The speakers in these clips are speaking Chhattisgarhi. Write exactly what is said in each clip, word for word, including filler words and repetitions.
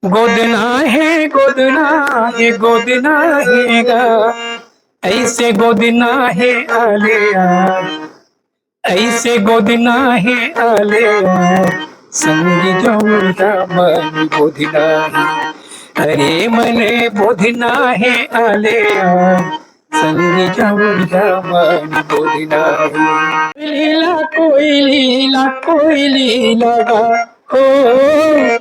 गोदना हे, गोदना हे, गोदना हे गा, ऐसे गोदना हे आलिया, ऐसे गोदना हे आलिया, संगी जौन मन बोधना हे, अरे मन बोधना हे आलिया, संगी जौन मन बोधना हे। लीला कोई लीला, कोई लीला गा, हो,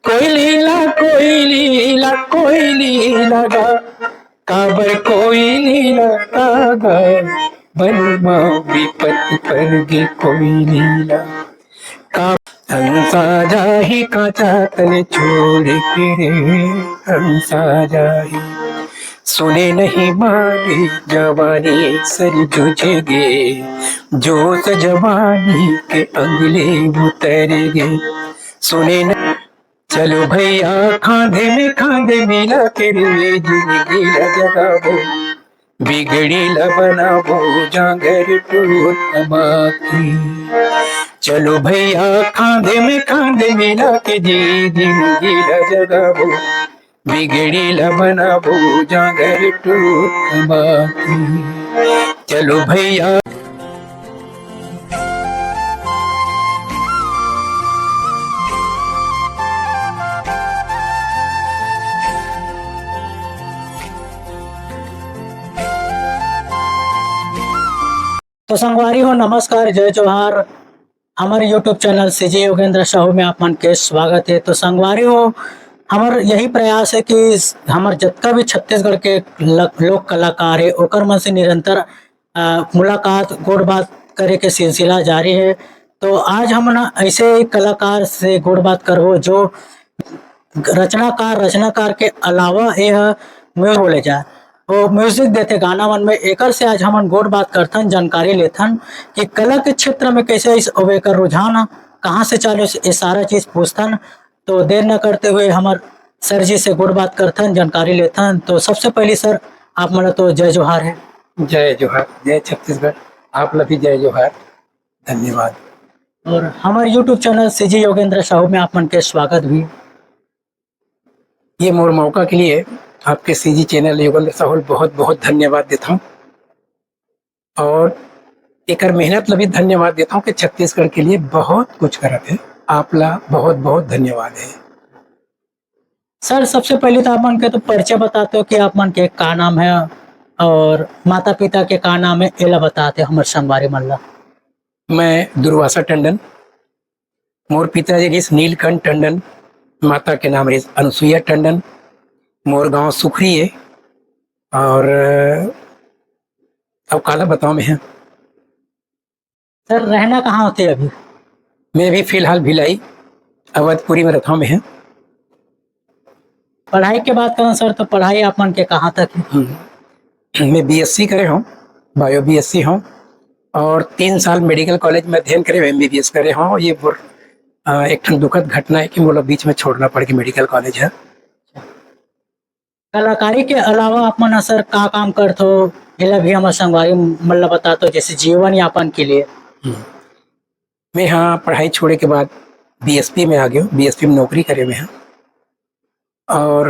कोई लीला, कोई लीला, कोई लीला गा, काबर कोई लीला कागा, बन मा विपत पर गे कोई लीला। का हंसा जाही काचा तले छोड़ के रे, हंसा जाही। सुने नहीं मारी जवानी सर जुझ गे, जोश जवानी के अगले उतर गे। सुने न चलो भैया, खांधे में खांधे मिला के रे, जिंदगी ला जगाबो, बिगड़ी ला बनाबो, जांगर टूट माकी। चलो भैया, खांधे में खांधे मिला के जी, जिंदगी ला जगाबो, बिगड़ी ला बनाबो, जांगर टूट माकी। चलो भैया। तो संगवारी हो, नमस्कार, जय जोहार। हमर YouTube channel CG Yogendra Sahu में आप मन के स्वागत है। तो संगवारी हो, हमर यही प्रयास है कि हमर जतका भी छत्तीसगढ़ के ल-, लोक कलाकार है, ओकर मन से निरंतर, अ, मुलाकात, गोठ बात करे के सिलसिला जारी है। तो आज हमन ऐसे ही कलाकार से गोठ बात करबो, जो रचनाकार, रचनाकार के अलावा ये ह म्यूजिक बोले जाए, वो म्यूजिक देथे गाना मन में। एकर से आज हमन गोठ बात करथन, जानकारी लेथन कि कला के क्षेत्र में कैसे इस, अब एकर रुझान ह, कहाँ से चालू, ये सारा चीज पूछथन। तो देर न करते हुए हमर सर जी से गोठ बात करथन, जानकारी लेथन। तो सबसे पहली सर, आप मन ला तो जय जोहार है। जय जोहार, जय छत्तीसगढ़, आप ला भी जय जोहार, धन्यवाद। और हमर YouTube channel CG Yogendra Sahu में आप मन के स्वागत भी। ये मोर मौका के लिए आपके सीजी चैनल योगेंद्र साहू ल बहुत बहुत धन्यवाद देता हूँ, और एकर मेहनत ला भी धन्यवाद देता हूँ कि छत्तीसगढ़ के लिए बहुत कुछ करत है। आप ला बहुत बहुत धन्यवाद है। सर, सबसे पहले तो आप मन के तो परिचय बताते हो कि आप मन के का नाम है और माता पिता के का नाम है, एला बताते हमर संगवारी मन ला। मैं दुर्वासा टंडन, मोर पिताजी रिहिस नीलकंठ टंडन, माता के नाम रिहिस अनुसुईया टंडन। मोर गांव सुखरी है। और, अ, अब काला बताओ मैं, सर, रहना कहाँ होते अभी? मैं अभी फिलहाल भिलाई अवधपुरी में रहता हूँ मैं। पढ़ाई के बात करें सर, तो पढ़ाई आप मन के कहाँ तक है? हम्म। मैं बीएससी करे हूँ, बायो बीएससी हूँ, और तीन साल मेडिकल कॉलेज में अध्ययन करे हूँ, एमबीबीएस करे हूँ। ये मोर, अ, एक ठन दुखद घटना है कि मोला बीच में छोड़ना पड़ गया मेडिकल कॉलेज है। कलाकारी के अलावा आप मन ह सर का काम करथो, एला भी हमर संगवारी मन ला बतातो, जैसे जीवन यापन के लिए। हम्म। मैं हाँ पढ़ाई छोड़े के बाद बीएसपी में आ गयो, बीएसपी में नौकरी करे मैं हाँ। और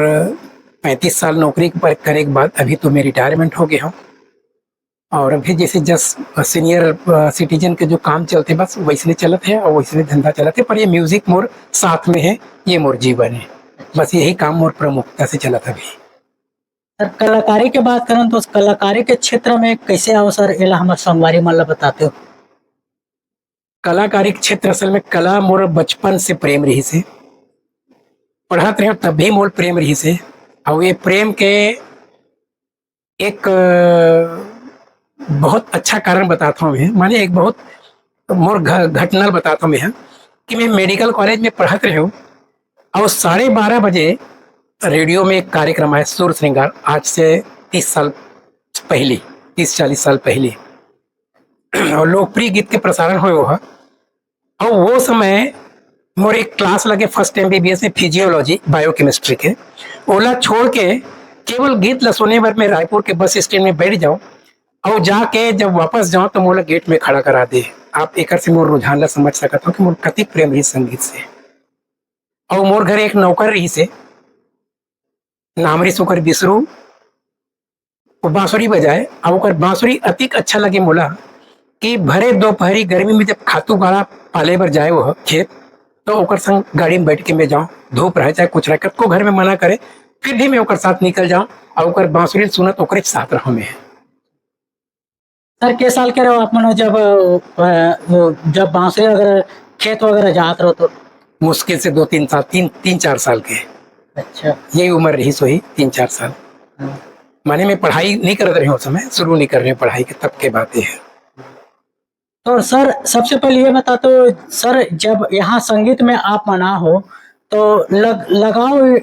पैंतीस साल नौकरी पर-, करे के बाद अभी तो मैं रिटायरमेंट हो गया हूँ। और अभी जैसे जस-, सीनियर, अ, सिटीजन के जो काम चलते बस वैसने चलत है और वैसने धंधा चलत है, पर ये म्यूजिक मोर साथ में है, ये मोर जीवन है, बस यही काम मोर प्रमुखता से चलत है अभी। सर, कलाकारी के बात करन तो कलाकारी के क्षेत्र में कैसे आओ सर, एला हमर संगवारी मन ला बताते हो। कलाकारी के क्षेत्र असल में कला मोर बचपन से प्रेम रहिस हे, पढ़त रहे तब भी मोर प्रेम रहिस हे। और ये प्रेम के एक, अ, बहुत अच्छा कारण बताता हूँ मैं, माने एक बहुत मोर घ-, घटना बताता हूँ मैं, कि मैं मेडिकल कॉलेज में पढ़त रहे हूँ और साढ़े बारह बजे रेडियो में एक कार्यक्रम आया सुर श्रृंगार, आज से तीस साल पहले, तीस चालीस साल पहले, और लोकप्रिय गीत के प्रसारण हुए वो है। और वो समय मोर एक क्लास लगे फर्स्ट एमबीबीएस में फिजियोलॉजी बायोकेमिस्ट्री के, ओला छोड़ के केवल गीत ला सुने बर मैं रायपुर के बस स्टैंड में बैठ जाऊं और जाके जब वापस जाऊं तो मोला गेट में खड़ा करा दे। आप एकर से मोर रुझान ला समझ सकत हो कि मोर कतिक प्रेम रही संगीत से। और मोर घर एक नौकर रही से, नाम रिहिस ओकर बिसरू, वो बांसुरी बजाए, अउ ओकर बांसुरी अतिक अच्छा लगे मोला कि भरे दोपहरी गर्मी में जब खातू गाड़ा पाले बर जाए वो खेत, तो ओकर संग गाड़ी में बैठ के मैं जाऊं, धूप रहे चाहे कुछ रहे, कतको घर में मना करे, फिर भी मैं ओकर साथ निकल जाऊं अउ ओकर बांसुरी सुनत ओकरे साथ रहूं मैं। सर, के साल के रहो आप मन जब, अ, वो जब बांसुरी वगैरह खेत वगैरह जात रहो तो? मुश्किल से दो तीन साल, तीन, तीन चार साल के। अच्छा। यही उम्र रहिस होही, तीन चार साल। हाँ। माने मैं पढ़ाई नहीं करत रहे उस समय, शुरू नहीं कर रहे पढ़ाई के, तब के बात ये है। तो सर, सबसे पहले ये बता तो सर, जब यहाँ संगीत में आप मन आ हो तो लग-, लगाव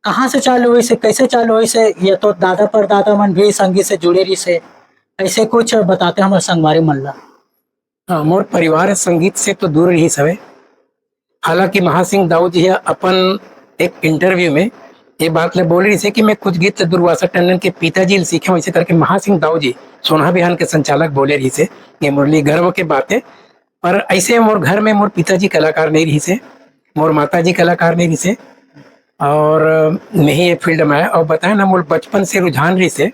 कहाँ से चालू होइस हे, कैसे चालू होइस हे? ये तो दादा परदादा मन भी संगीत से जुड़े रहिस हे, ऐसे कुछ बताते हमर संगवारी मन ला। हाँ, मोर परिवार संगीत से तो दूर रहिस हवे। हालांकि महासिंह दाऊ जी ह अपन एक interview में ये बात ल बोले रहिस हे कि मैं कुछ गीत दुर्वासा टंडन के पिताजी ल सीखे हंव, ऐसे करके महासिंह दाऊ जी, सोनहा बिहान के संचालक, बोले रहिस हे। ये मोर लिए गर्व के बात हे। पर ऐसे मोर घर में मोर पिताजी कलाकार नहीं रहिस हे, मोर माताजी कलाकार नहीं रहिस हे, और मैं ही ये field में आया। और बताया ना, मोर बचपन से रुझान रहिस हे,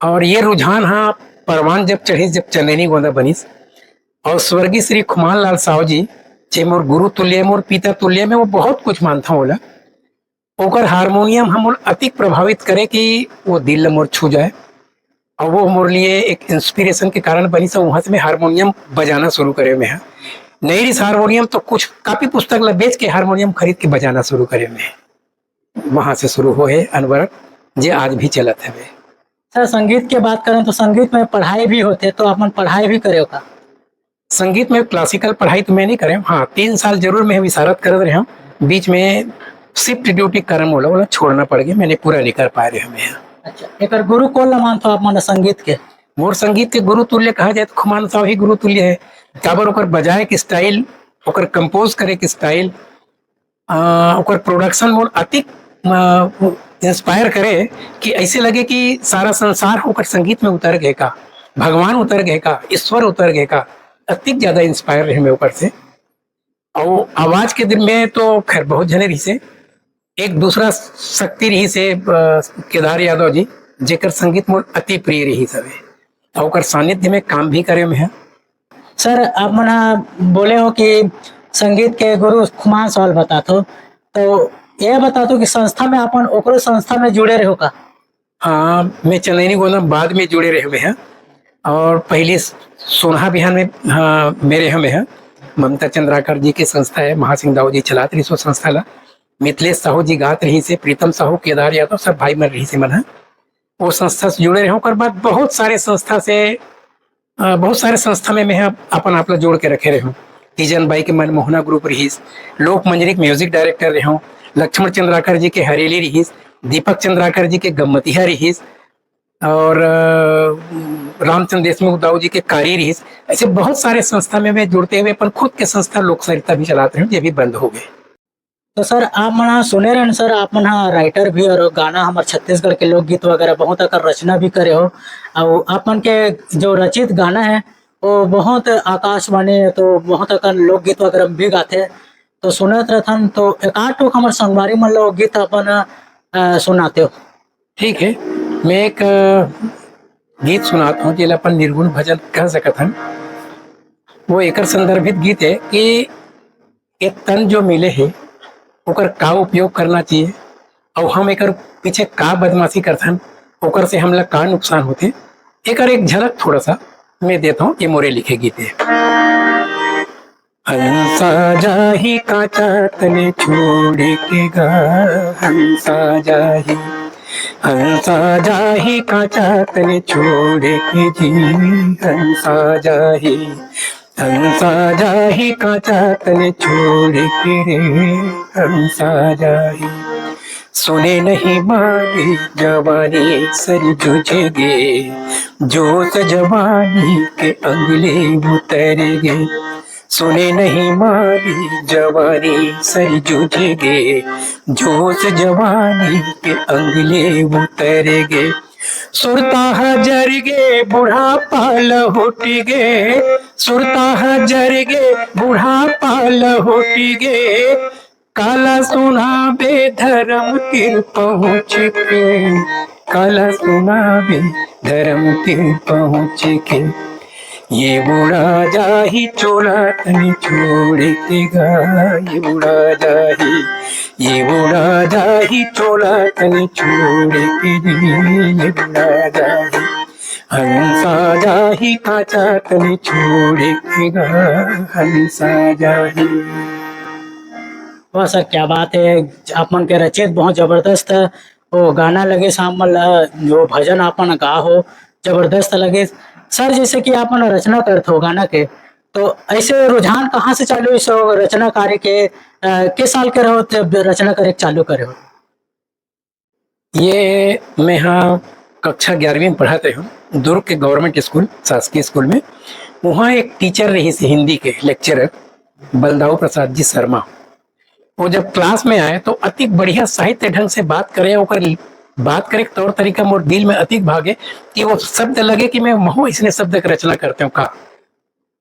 और ये रुझान हा परवान जब चढ़िस, जब चंदैनी गोंदा बनिस, और स्वर्गीय श्री खुमान लाल साव जी, जे मोर गुरु तुल्य, मोर पिता तुल्य, मैं वो बहुत कुछ मानता हूँ ओला। ओकर हारमोनियम ह मोर अतिक प्रभावित करे कि वो दिल ल मोर छू जाए, और वो मोर लिए एक inspiration के कारण बनिस। वहां से मैं हारमोनियम बजाना शुरू करे मैं ह। नहीं रहिस हारमोनियम तो कुछ कापी पुस्तक ला बेच के हारमोनियम खरीद के बजाना शुरू करे मैं। वहां से शुरू होए अनवरत, जे आज भी चलत हवे। सर, संगीत के बात करें तो संगीत में पढ़ाई भी होथे, तो आप मन पढ़ाई भी करे हो का? संगीत में classical पढ़ाई तो मैं नहीं करे हंव। हाँ, तीन साल जरूर मैं विशारद करत रहे हंव। बीच में shift duty के कारण मोला, मोला छोड़ना पड़ गया, मैं नहीं पूरा नहीं कर पाए रहे हंव। अच्छा, एकर गुरु कोन ला मानथो आप मन संगीत के? मोर संगीत के गुरु तुल्य कहा जाए तो खुमान साहब ही गुरु तुल्य हे। काबर ओकर बजाए के style, ओकर compose करे के style, अ, ओकर production मोर अतिक, अ, inspire करे कि ऐसे लगे कि सारा संसार ओकर संगीत में उतर गए का, भगवान उतर गए का, ईश्वर उतर गए का। अतिक ज्यादा inspire रहे मैं ओकर से। और आवाज के दिन में तो खैर बहुत झने रहिस हे। एक दूसरा शक्ति रहिस हे, अ, केदार यादव जी, जेकर संगीत मोर अति प्रिय रहिस हवे। और ओकर सानिध्य में काम भी करे मैं ह। सर, आप मन ह बोले हो कि संगीत के गुरु खुमान साव ल बताथो, तो ये बताथो कि संस्था में अपन ओकरो संस्था में जुड़े रहो का? हाँ, मैं चंदैनी गोंदा बाद में जुड़े रहे हंव। और पहले सोनहा बिहान में, हाँ, मैं रहे हंव। ममता चंद्राकर जी के संस्था हे, महासिंह दाऊ जी चलात रहिस वो संस्था ला। मिथिलेश साहू जी गात रहिस हे, प्रीतम साहू, केदार यादव, सब भाई मन रहिस हे मन ह। वो संस्था से जुड़े रहे हंव। ओकर बाद बहुत सारे संस्था से, अ, बहुत सारे संस्था में मैं ह अपन आप ला जोड़ के रखे रहे हंव। तीजन बाई के मनमोहना group रहिस, लोक मंजरी के music director रहे हंव, लक्ष्मण चंद्राकर जी के हरेली रहिस, दीपक चंद्राकर जी के गम्मतिहा रहिस, और, अ, रामचंद्र देशमुख दाऊ जी के कारी रहिस। ऐसे बहुत सारे संस्था में मैं जुड़ते हुए अपन खुद के संस्था लोक सरिता भी चलात रहे हंव, ये भी बंद हो गए। तो सर, आप मन ह सुने रहेन सर, आप मन ह writer भी और गाना हमर छत्तीसगढ़ के लोकगीत वगैरह बहुत अकन रचना भी करे हो, और आप मन के जो रचित गाना हे, वो बहुत आकाशवाणी तो बहुत अकन लोकगीत वगैरह भी गाथे, तो सुनत रथन, तो एकाध ठो हमर संगवारी मन ला वो गीत अपन, अ, सुनाते हो। ठीक हे, मैं एक, अ, गीत सुनात हंव, जेला अपन निर्गुण भजन कह सकत हन। वो एकर संदर्भित गीत हे कि ये तन जो मिले हे, ओकर का उपयोग करना चाहिए, अउ हम एकर पीछे का बदमाशी करथन, ओकर से हमला का नुकसान होथे, एकर एक झलक थोड़ा सा मैं देत हंव, ये मोरे लिखे गीत हे। हंसा जाही कांचा तले छोड़ के गा, हंसा जाही, हंसा जाही कांचा तले छोड़ के जी, हंसा जाही, हंसा जाही कांचा तले छोड़ के रे, हंसा जाही। सुने नहीं माली जवानी सर जुझ गे, जोश जवानी के अंगले उतर गे। सुने नहीं माली जवानी सर जुझ गे, जोश जवानी के अंगले उतर गे। सुरता ह जर गे, बुढ़ापा लहुट गे। सुरता ह जर गे, बुढ़ापा लहुट गे। काला सुनाबे धर्म तीर पहुँच के, काला सुनाबे धर्म तीर पहुँच के, ये बूढ़ा जाही चोला तनी छोड़ के गा, ये बूढ़ा जाही, ये बूढ़ा जाही चोला तनी छोड़ के, ये बूढ़ा जाही, हंसा जाही काचा तनी छोड़ के गा, हंसा जाही। वाह सर, क्या बात है। आप मन के रचित बहुत जबरदस्त वो गाना लगे, सामल जो भजन आपन गा हो, जबरदस्त लगे। सर, जैसे कि आपन रचना करत हो गाना के, तो ऐसे रुझान कहाँ से चालू इस रचना कार्य के, अ, के साल के रहो जब रचना करे चालू करे हो? ये मैं हाँ कक्षा ग्यारहवीं में पढ़ाते हूँ दुर्ग के गवर्नमेंट स्कूल, शासकीय स्कूल में। वहाँ एक टीचर रही थी हिंदी के लेक्चरर, बलदाऊ प्रसाद जी शर्मा। वो जब क्लास में आए तो अतिक बढ़िया साहित्य ढंग से बात करे, ओकर बात करे के तौर तरीका मोर दिल में अतिक भागे कि वो शब्द लगे कि मैं महू इसने शब्द के रचना करते हूँ का।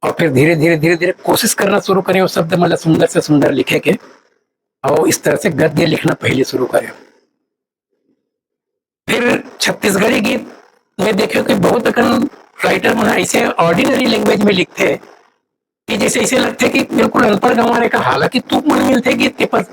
और फिर धीरे धीरे धीरे धीरे कोशिश करना शुरू करें वो शब्द मतलब सुंदर से सुंदर लिखे के, और इस तरह से गद्य लिखना पहले शुरू करें। फिर छत्तीसगढ़ी गीत में देखियो कि बहुत अकन राइटर मन ऐसे ऑर्डिनरी लैंग्वेज में लिखते हैं कि जैसे ऐसे लगते कि बिल्कुल अनपढ़ गंवार का, हालांकि तुक मन मिलते गीत के, पर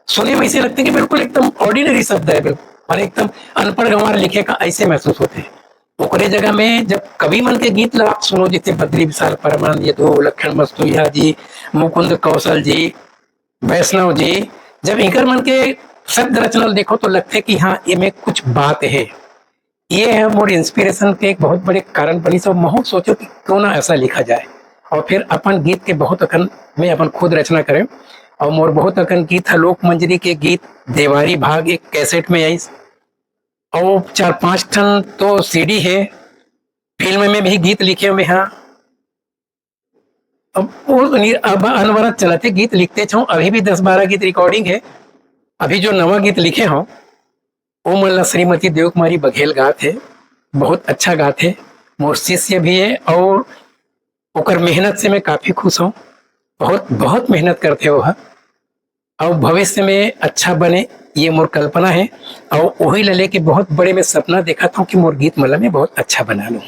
सुने में ऐसे लगते कि बिल्कुल एकदम ऑर्डिनरी शब्द है, बिल्कुल और एकदम अनपढ़ गंवार लिखे का ऐसे महसूस होते हैं। ओकरे जगह में जब कवि मन के गीत ला आप सुनो, जैसे बद्री विशाल परमानंद यदु, लखन मस्तुरिया जी, मुकुंद कौशल जी, वैष्णव जी, जब इकर मन के शब्द रचना देखो तो लगते कि हाँ, एमे कुछ बात है। ये है मोर इंस्पिरेशन के एक बहुत बड़े कारण बनी। सब महू सोचो कि क्यों ना ऐसा लिखा जाए, और फिर अपन गीत के बहुत अकन मैं अपन खुद रचना करें। और मोर बहुत अकन गीत है, लोक मंजरी के गीत, देवारी भाग एक कैसेट में आई, और चार पांच ठन तो सीडी है, फिल्म में भी गीत लिखे हुए हैं। अब वो नि-, अब अनवरत चलत हे, गीत लिखते छो, अभी भी दस बारह गीत रिकॉर्डिंग है। अभी जो नवा गीत लिखे हो, वो मन ला श्रीमती देवकुमारी बघेल गात हे, बहुत अच्छा गात हे, मोर शिष्य भी है और ओकर मेहनत से मैं काफी खुश हूँ। बहुत, बहुत मेहनत करते हो ह। और भविष्य में अच्छा बने, ये मोर कल्पना है। और वही ला लेके बहुत बड़े मैं सपना देखत हूँ कि मोर गीत मन ला मैं बहुत अच्छा बना लूँ।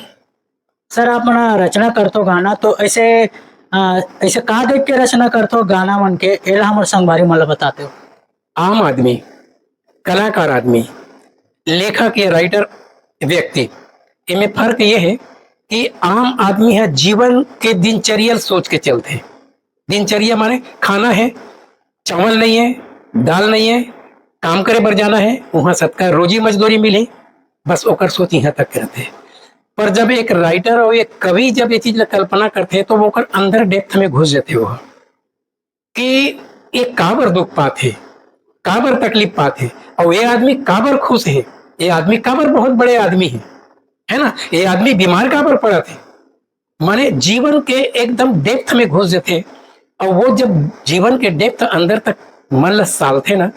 सर, आप मन रचना करथो गाना, तो ऐसे, अ, ऐसे का देख के रचना करथो गाना मन के, एला हमर संगवारी मन ला बताते हो? आम आदमी, कलाकार आदमी, लेखक या राइटर व्यक्ति, एमे फर्क ये है कि आम आदमी ह जीवन के दिनचर्या ल सोच के चलथे। दिनचर्या माने खाना है, चावल नहीं है, दाल नहीं है, काम करे बर जाना है, वहाँ सतका रोजी मजदूरी मिलही, बस ओकर सोच यहाँ तक के रहथे। पर जब एक राइटर और एक कवि जब ये चीज ला कल्पना करथे, तो वो ओकर अंदर डेप्थ में घुस जाथे वो, कि ये काबर दुख पात हे, काबर तकलीफ पात हे, और ये आदमी काबर खुश हे, ये आदमी काबर बहुत बड़े आदमी हे, है ना, ये आदमी बीमार काबर पड़त हे। माने जीवन के एकदम डेप्थ में घुस जाथे, और वो जब जीवन के डेप्थ अंदर तक मन ला सालथे ना,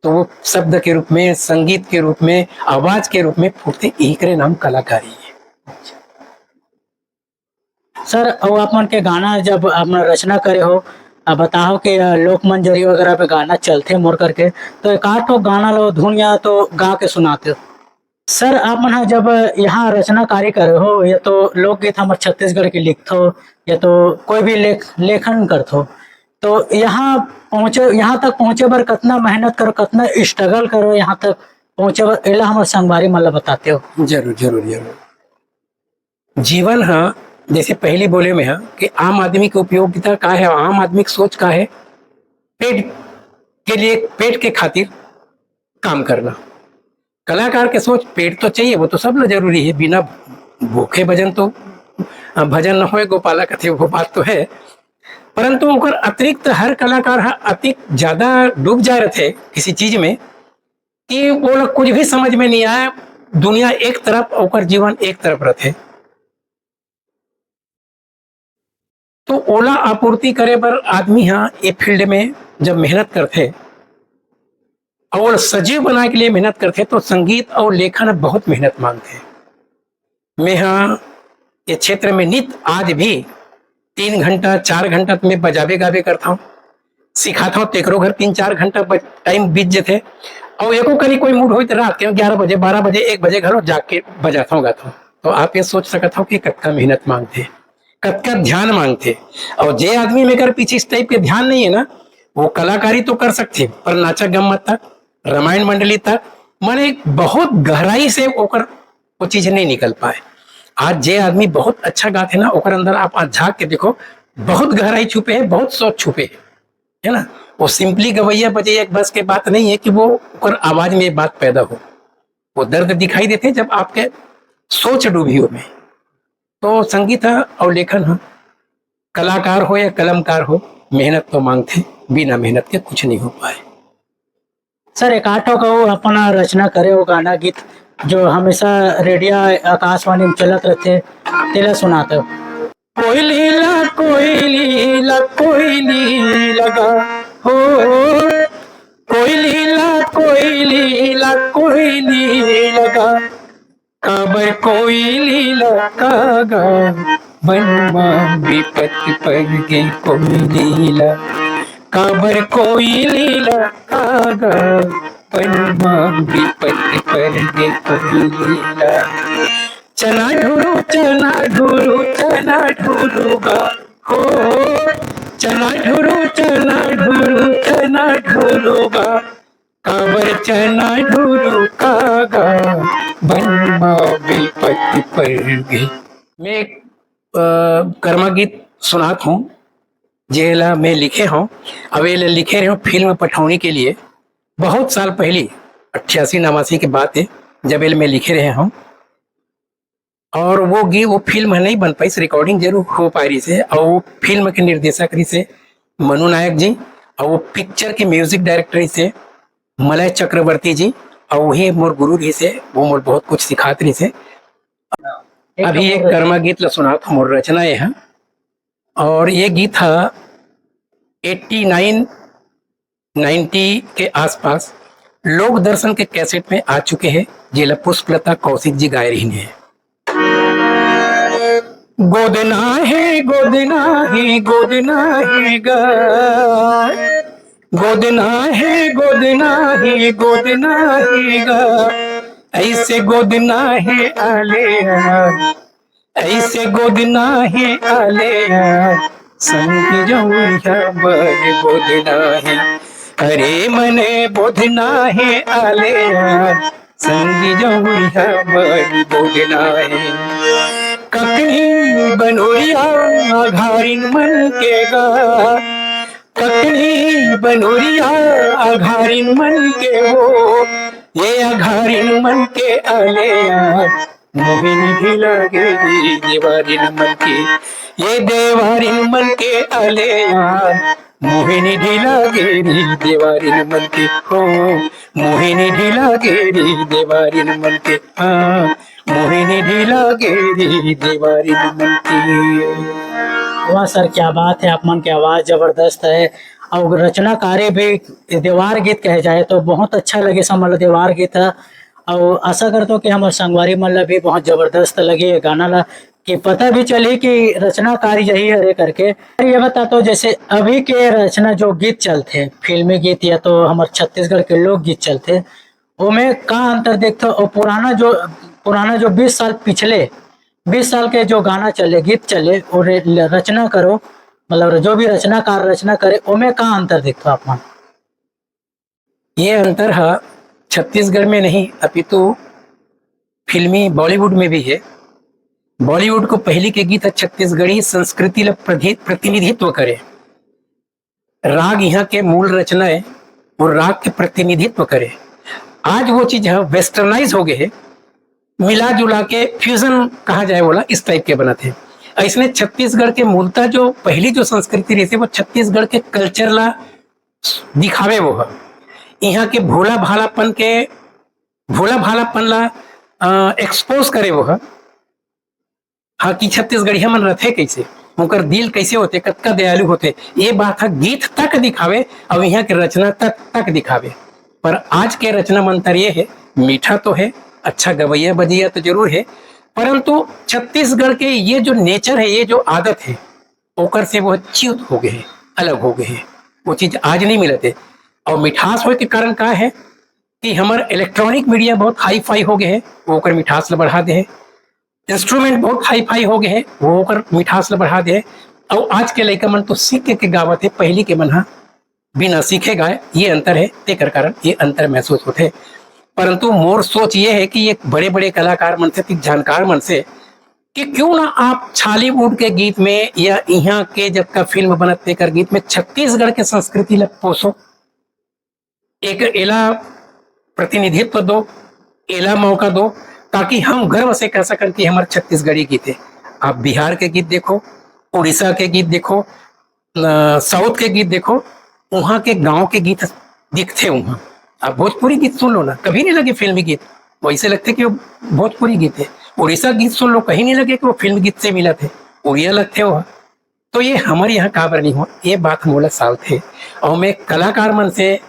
तो वो शब्द के रूप में, संगीत के रूप में, आवाज के रूप में फूटथे। यही करे नाम कलाकारी है। सर, अउ आप मन के गाना जब आप मन रचना करे हो, आ, बताओ कि, आ, लोक मंजरी वगैरह पे गाना चलथे मोर करके, तो एक आध ठो गाना लो धुन या तो गा के सुनाते हो। सर, आप मन ह जब यहाँ रचना कार्य करे हो, या तो लोकगीत हमर छत्तीसगढ़ के लिखथो, या तो कोई भी लेख-, लेखन करथो, तो यहाँ पहुँचे, यहाँ तक पहुँचे बर कतना मेहनत करो, कतना स्ट्रगल करो यहाँ तक पहुँचे बर, एला हमर संगवारी मन ला बताते हो। जरूर, जरूर, जरूर। जीवन ह, जैसे पहली बोले में ह कि आम आदमी के उपयोगिता का है, आम आदमी की सोच का है, पेट के लिए, पेट के खातिर काम करना। कलाकार के सोच पेट तो चाहिए, वो तो सब ला जरूरी है, बिना भूखे भजन तो, अ, भजन न होए गोपाला कथे, वो बात तो है। परंतु ओकर अतिरिक्त हर कलाकार ह अतिक ज्यादा डूब जाए रहथे किसी चीज में कि वो लोग कुछ भी समझ में नहीं आए, दुनिया एक तरफ, ओकर जीवन एक तरफ रहथे। तो ओला आपूर्ति करे बर आदमी ह ये फील्ड में जब मेहनत करथे और ओला सजीव बनाए के लिए मेहनत करथे, तो संगीत और लेखन बहुत मेहनत मांगथे। मैं ह ये क्षेत्र में नित आज भी तीन घंटा, चार घंटा तो मैं बजाबे गाबे करता हूँ। सिखात हव, तेकरो घर तीन चार घंटा टाइम बीत जथे। और एको करी कोई मूड होई त रात के ग्यारह बजे, बारह बजे, एक बजे घलो जाग के बजात हव, गात हव। तो आप ये सोच सकत हव कि कतका मेहनत मांगथे, कतका ध्यान मांगथे। और जे आदमी में कर पीछे इस टाइप के ध्यान नहीं है ना, वो कलाकारी तो कर सकथे, पर नाचा गम्मत तक, रामायण मंडली तक, माने बहुत गहराई से ओकर वो चीज नहीं निकल पाए। आज जे आदमी बहुत अच्छा गाथे ना, ओकर अंदर आप आज झांक के देखो, बहुत गहराई छुपे है, बहुत सोच छुपे है, है ना। वो सिंपली गवैया बजैया एक बस के बात नहीं है कि वो ओकर आवाज में ये बात पैदा हो। वो दर्द दिखाई देथे जब आपके सोच डूबी हो में। तो संगीत ह और लेखन ह, कलाकार हो या कलमकार हो, मेहनत तो मांगथे, बिना मेहनत के कुछ नहीं हो पाए। सर, एक आठ ठो कहू अपन रचना करे हो गाना गीत जो हमेशा रेडियो आकाशवाणी में चलत रहथे, तेला सुनात हो। कोयली ला, कोयली ला, कोयली लगा, हो, कोयली ला, कोयली ला, कोयली लगा, काबर कोयली ला कागा, बन मा विपत पर गे कोयली ला, काबर कोयली ला कागा, बन मा विपत पर गे कोयली ला। चना ढुरू, चना ढुरू, चना ढुरू गा, हो, चना ढुरू, चना ढुरू, चना ढुरू गा, काबर चना ढुरू कागा, बन मा विपत पर गे। मैं एक, अ, कर्मा गीत सुनात हूँ, जेला मैं लिखे हूँ। अब ये लिखे रहे हूँ फिल्म पठौनी के लिए। बहुत साल पहली, अट्ठासी नवासी के बात है, जब ये मैं लिखे रहे हूँ। और वो गी-, वो फिल्म ह नहीं बन पाइस, रिकॉर्डिंग जरूर हो पाए रहिसे। और वो फिल्म के निर्देशक रहिसे मनु नायक जी, और वो पिक्चर के म्यूजिक डायरेक्टर रहिसे मलय चक्रवर्ती जी, और वही मोर गुरु रहिसे, वो मोर बहुत कुछ सिखात रहिसे। अभी एक कर्मा गीत ला सुनात हूँ, मोर रचना ये है। और ये गीत है एट्टी नाइन, नाइन्टी के आसपास लोक दर्शन के कैसेट में आ चुके हैं, जेला पुष्पलता कौशिक जी गाए रहिन है। गोदना है, गोदना है, गोदना है गा। गोदना है, गोदना है, गोदना है गा। ऐसे गोदना है आले आ। ऐसे गोदना है आले आ। संग जौन हमर गोदना है। अरे मने बोधना है आले आ। संगी जौन हमर बोलना है। ककनी बनोरिया अघारिन मन के गा, ककनी बनोरिया अघारिन मन के वो, ये अघारिन मन के आले आ, मोहिनी ढीला गेरी देवारिन मन के, ये देवारिन मन के आले आ, मोहिनी ढीला गेरी देवारिन मन के हो, मोहिनी ढीला गेरी देवारिन मन के, हाँ, मोहिनी ढीला गेरी देवारिन मन के। वाह सर, क्या बात है, आप मन के आवाज जबरदस्त है। और रचनाकारी भी देवार गीत कहे जाए तो बहुत अच्छा लगे समझ लो देवार गीत है। और आशा करता हूँ कि हमर संगवारी मन ला भी बहुत जबरदस्त लगे ये गाना ला, कि पता भी चली कि रचनाकार यही हरे करके। ये बता तो जैसे अभी के रचना जो गीत चलथे, फिल्मी गीत या तो हमर छत्तीसगढ़ के लोकगीत चलथे, ओमे का अंतर देखथो? और पुराना जो, पुराना जो बीस साल पिछले, बीस साल के जो गाना चले, गीत चले, और रचना करो, मतलब जो भी रचनाकार रचना करे, ओमे का अंतर देखथो आप मन? ये अंतर ह छत्तीसगढ़ में नहीं, अपितु फिल्मी बॉलीवुड में भी है। बॉलीवुड को पहली के गीत ह छत्तीसगढ़ी संस्कृति ल प्रति-, प्रतिनिधित्व करे। राग यहाँ के मूल रचना है और राग के प्रतिनिधित्व करे। आज वो चीज ह वेस्टर्नाइज हो गए है, मिला जुला के फ्यूजन कहा जाए बोला, इस टाइप के बनत है। ऐसने छत्तीसगढ़ के मूलतः जो पहली जो संस्कृति रही थी, वो छत्तीसगढ़ के कल्चर ला दिखावे वो ह। यहाँ के भोला भालापन के, भोला भालापन ला, अ, एक्सपोज करे वो ह। हाँ, कि छत्तीसगढ़िया मन रथे कैसे, उनकर दिल कैसे होते, कतका दयालु होते, ये बात ह गीत तक दिखावे, अब यहाँ के रचना तक, तक दिखावे। पर आज के रचना मंतर ये है, मीठा तो है, अच्छा गवैया बजैया तो जरूर है, परंतु छत्तीसगढ़ के ये जो नेचर है, ये जो आदत है, ओकर से वो च्युत हो गए, अलग हो गए। वो चीज आज नहीं मिलत हे। और मिठास होए के कारण का है कि हमर इलेक्ट्रॉनिक मीडिया बहुत हाई फाई हो गए है, वो ओकर मिठास ल बढ़ा दे है। इंस्ट्रूमेंट बहुत हाई फाई हो गए है, वो ओकर मिठास ल बढ़ा दे है। और आज के लइका मन तो सीख के, के गावत है, पहली के मन हा बिना सीखे गाए, ये अंतर है। तेकर कारण ये अंतर महसूस होते। परंतु मोर सोच ये है कि ये बड़े बड़े कलाकार मन से, जानकार मन से, कि क्यों ना आप छॉलीवुड के गीत में या यहाँ के जब का फिल्म बनत तेकर गीत में छत्तीसगढ़ के संस्कृति ला पोसो, एक एला प्रतिनिधित्व दो, एला मौका दो, ताकि हम गर्व से कह सकन कि हमर छत्तीसगढ़ी गीत है। आप बिहार के गीत देखो, उड़ीसा के गीत देखो, अ, साउथ के गीत देखो, वहाँ के गांव के गीत दिखते वहाँ। आप भोजपुरी गीत सुन लो ना, कभी नहीं लगे फिल्मी गीत, वैसे लगते कि वो भोजपुरी गीत है। उड़ीसा गीत सुन लो, कहीं नहीं लगे कि वो फिल्म गीत से मिला थे, उड़िया लगते हो। तो ये हमारे यहाँ काबर नहीं हो, ये बात मोला साउथ है। और मैं कलाकार मन से,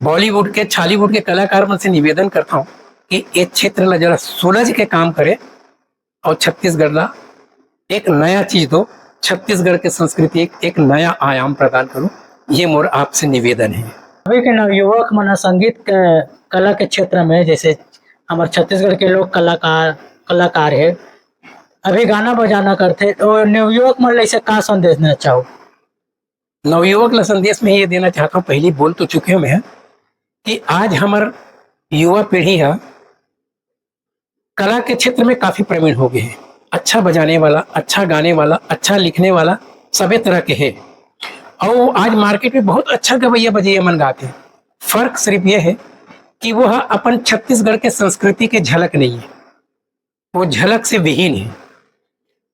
बॉलीवुड के, छॉलीवुड के कलाकार मन से निवेदन करता हूँ कि ये क्षेत्र ला जरा सुलझ के काम करे और छत्तीसगढ़ ला एक नया चीज दो, छत्तीसगढ़ के संस्कृति एक, एक नया आयाम प्रदान करो। ये मोर आपसे निवेदन है। अभी के नवयुवक मन संगीत के कला के क्षेत्र में, जैसे हमारे छत्तीसगढ़ के लोक कलाकार, कलाकार है, अभी गाना बजाना करते, तो नवयुवक मन ला ऐसे का संदेश देना चाहो? नवयुवक ला संदेश में ये देना चाहता हूँ, पहले बोल तो चुके हूँ मैं, कि आज हमर युवा पीढ़ी है कला के क्षेत्र में काफी प्रवीण हो गए हैं। अच्छा बजाने वाला, अच्छा गाने वाला, अच्छा लिखने वाला सबे तरह के है। और आज मार्केट में बहुत अच्छा गवैया बजैया मन गाते हैं। फर्क सिर्फ ये है कि वो ह अपन छत्तीसगढ़ के संस्कृति के झलक नहीं है, वो झलक से विहीन है।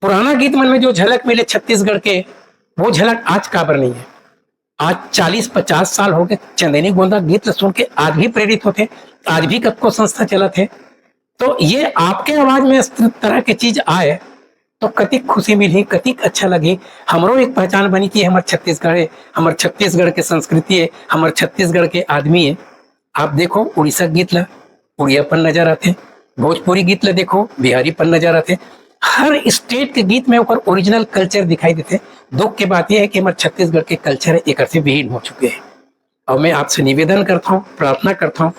पुराना गीत मन में जो झलक मिले छत्तीसगढ़ के, वो झलक आज काबर नहीं है। आज चालीस पचास साल हो गए, चंदैनी गोंदा गीत ल सुन के आज भी प्रेरित होते, आज भी कतको संस्था चलत है। तो ये आपके आवाज में इस तरह के चीज आए तो कतिक खुशी मिलही, कतिक अच्छा लगही। हमरो एक पहचान बनी कि हमर छत्तीसगढ़ है, हमर छत्तीसगढ़ के संस्कृति है, हमर छत्तीसगढ़ के आदमी है। आप देखो उड़ीसा गीत ला, उड़ियापन नजर आथे, भोजपुरी गीत ला देखो, बिहारीपन नजर आथे। हर स्टेट के गीत में ओकर ओरिजिनल कल्चर दिखाई देथे। दुख के बात यह है कि हमर छत्तीसगढ़ के कल्चर एकर से विहीन हो चुके हैं। और मैं आपसे निवेदन करता हूँ, प्रार्थना करता हूँ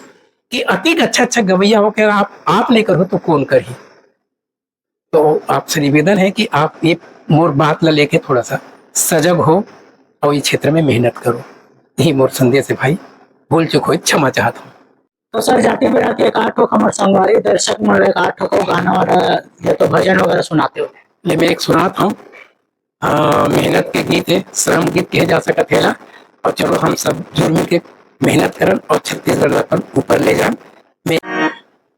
कि अतिक अच्छा अच्छा गवैया होकर आप, आप नहीं करो तो कौन करही? तो आपसे निवेदन है कि आप ये मोर बात ला लेके थोड़ा सा सजग हो और ये क्षेत्र में मेहनत करो। यही मोर संदेश है भाई, भूल चूक हो क्षमा चाहता हूँ। तो सर, जाति बिरादरी एक आठ ठो हमर संगवारी दर्शक मन एक आठ ठो गाना वाला या तो भजन वगैरह सुनाते हो? ले मैं एक सुनाता हूँ। हाँ, मेहनत के गीत है, श्रम गीत कहे जा सकत है ना। और चलो हम सब जुड़ मिल के मेहनत करन और छत्तीसगढ़ ला अपन ऊपर ले जान। मैं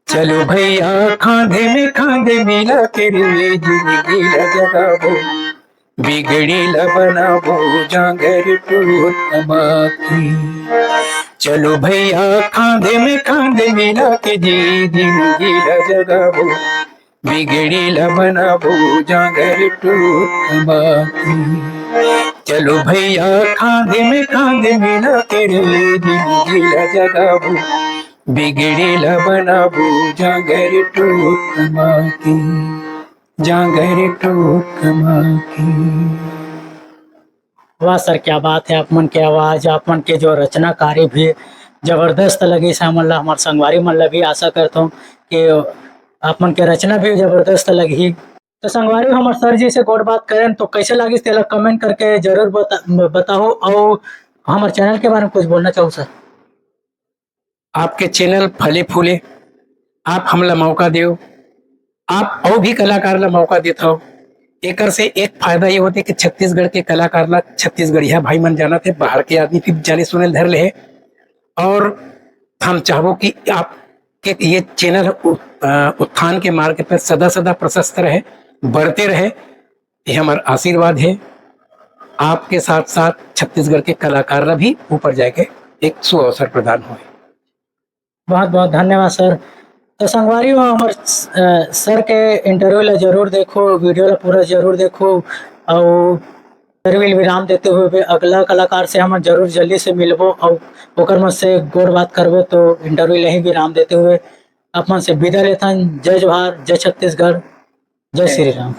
चलो भैया खांधे में खांधे मिला के रे जिंदगी ला जगाबो, बिगड़ी ला बनाबो जांगर टूर कमा के। चलो भैया खांधे में खांधे मिला के जी जिंदगी ला जगाबो, बिगड़ी ला बनाबो जांगर टूर कमा के। चलो भैया खांधे में खांधे मिला के रे जिंदगी ला जगाबो, बिगड़ी ला बनाबो जांगर टूर कमा के, जांगर टूर कमा के। वाह सर, क्या बात है, आप मन के आवाज, आप मन के जो रचनाकारी भी जबरदस्त लगी से हमन ला, हमार संगवारी मन ला भी। आशा करता हूँ कि आप मन के रचना भी जबरदस्त लगी। तो संगवारी, हमार सर जी से गोठ बात करें तो कैसे लगी तेला कमेंट करके जरूर बता, बताओ। और हमारे चैनल के बारे में कुछ बोलना चाहो सर? आपके चैनल फले फूले, आप हमला मौका देव, आप अउ भी कलाकार ला मौका देत हव। एकर से एक फायदा ये होथे कि छत्तीसगढ़ के कलाकार ला छत्तीसगढ़िया भाई मन जानत हे, बाहर के आदमी भी जाने सुने ल धर ले हे। और हम चाहबो कि आपके ये चैनल उ-, अ, उत्थान के मार्ग पर सदा सदा प्रशस्त रहे, बढ़ते रहे, ये हमार आशीर्वाद है। आपके साथ साथ छत्तीसगढ़ के कलाकार ला भी ऊपर जाके एक सुअवसर प्रदान होए। बहुत बहुत धन्यवाद सर। तो संगवारी हो, हमर, अ, सर के इंटरव्यू ला जरूर देखो, वीडियो ला पूरा जरूर देखो। और इंटरव्यू विराम देते हुए भी अगला कलाकार से हम जरूर जल्दी से मिलबो और ओकर मन से गोठ बात करबो। तो इंटरव्यू ला ही विराम देते हुए आप मन से विदा लेथन। जय जोहार, जय छत्तीसगढ़, जय श्री राम।